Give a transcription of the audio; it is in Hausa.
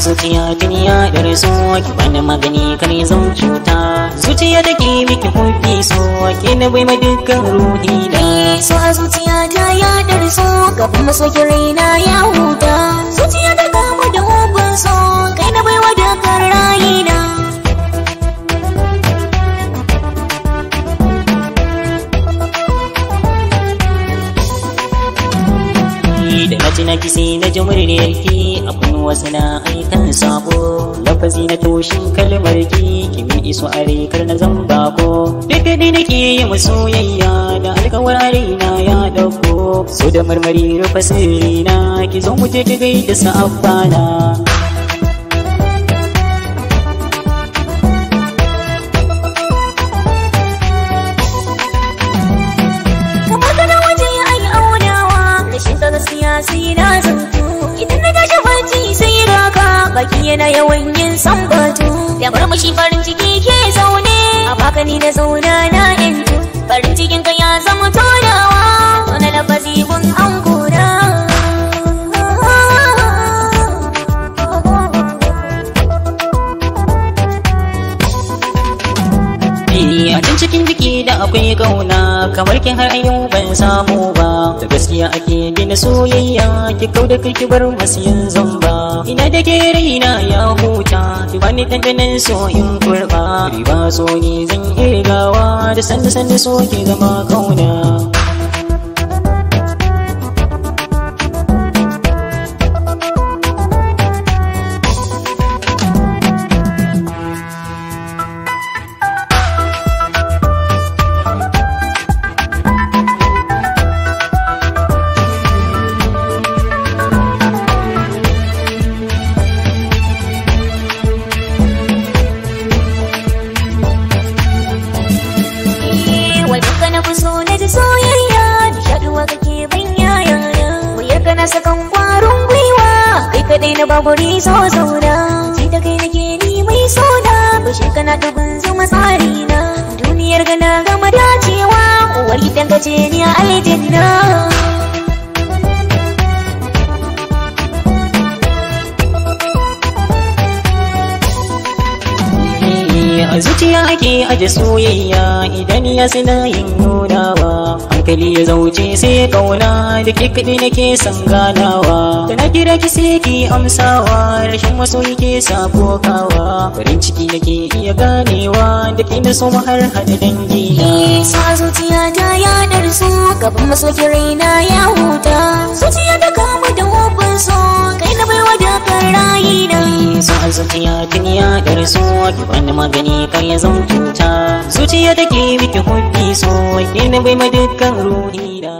Zuciya tuni ya darso, ki bani magani kar ya zam cuta. Zuciya take miki hubbi so, ke na bai ma dukkan ruhi na. So a zuciya ta ya darso, kafin masokin raina ya huta. Zuciya ta kama da hubin so, kai na baiwa dukkan rayina. Da na ci na kisi na ji muryar ki, a kunnuwa suna aikan sabo. Lafazi na toshin kalmar ki, ki min iso a kar na zan bako. Duk da nake yi masoyayya da alkawar raina ya dauko. So da marmari rufe sirrina, ki zo mu je ki gaida sa'abbana. Sai na zanto idan na tashi bacci sai raka, baki yana yawan yin sambatu. Da murmushi farin ciki ke zaune, a baka ni na zauna na yanzu. Farin cikin ka ya zama tonawa, wani lafazi gun an gora. A can cikin jiki da akwai kauna, kamar ki har yau ban samu ba. Da gaskiya ake gina soyayya, ki kau da kai ki bar masu yin zamba. Ina da ke raina ya huta, ki bani dandanan so in kurba. Riba so ne zan irgawa, da sanda sanda so ki zama kauna. Soyayya nishaɗuwa kake ban yayana, wuyar kana sakan kwarin gwiwa, kai kaɗai na baguri so zauna. Sai da kai nake ni mai sona, bashin kana dubin zuma tsari na. Duniyar gana gama dacewa, uwar gidan ka ce ni a aljanna. A zuciya ake aje soyayya, idan ya suna yin nunawa. Hankali ya zauce sai kauna, da ke kaɗai nake son ganawa. Da na kira ki sai ki amsawa, rashin masoyi ke sa kokawa. Farin ciki nake iya ganewa, da ke na so mu har haɗa dangi na. So a zuciya ta ya darso, gaban masokin raina ya huta. Zuciya ta kama da hubin so, kai na baiwa dukkan rayina. So a zuciya tuni ya darso, ki bani magani kar ya zam cuta. Zuciya take miki hubbi so, ke na bai ma dukkan ruhi na.